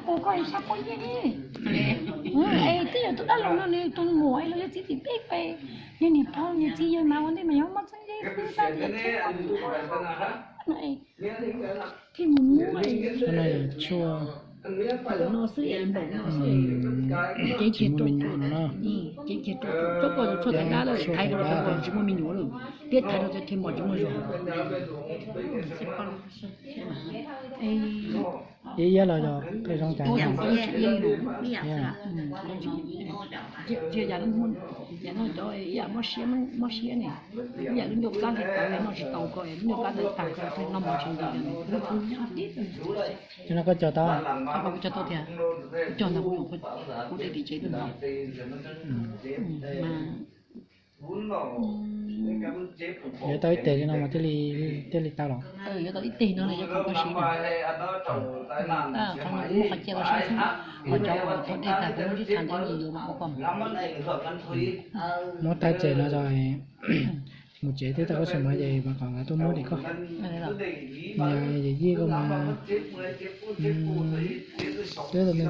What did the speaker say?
Koj sab pob nyiaj ne. Es twb yog tus dab laug no nws tus muam los yog txiv tim peb ko, nws niam pog nws txiv yawg mas ua ntej mas yog muaj txheeb ze xwb tag li thiab. Thiaj mus muab tshuaj no xwb es npaum no xwb. Ceeb kiag rau, ceeb kiag rau, rau koj tus tshuaj thaiv dab lawm, thaiv rau rau tsis muaj me nyuam lawm, thiab thaiv rau thiaj mos tsis muaj zog. Ib yam los yog qhia zoo cas. Ib yam, yam no cov ib yam mob siab, mob siab ne, ib yam lub ncauj kab ntawd tawv noj tsis tau ko, lub ncauj kab ntawd tag ko, noj mov tsis nqis. Cov no koj cog tau? Cog tau tiag, cog ntawd kuv nyuam qhuav, kuv de tim tsev tuaj ntag. Yuav tau ib teg li no mas thiaj li, thiaj li tau los? Yuav tau ib teg no yog qhov koj siv na. Qhov no kuv muab qhov cia koj saib xwb, ho cov uas thauj dej tag kuv muab tib tha ntawd li yuav mas ua koj. Muab thaij tseg no tso, mus tsev twb tau koj xav mas ces mas kom nkawd tuaj muab tim koj. Yawm yij koj mas, twb tau me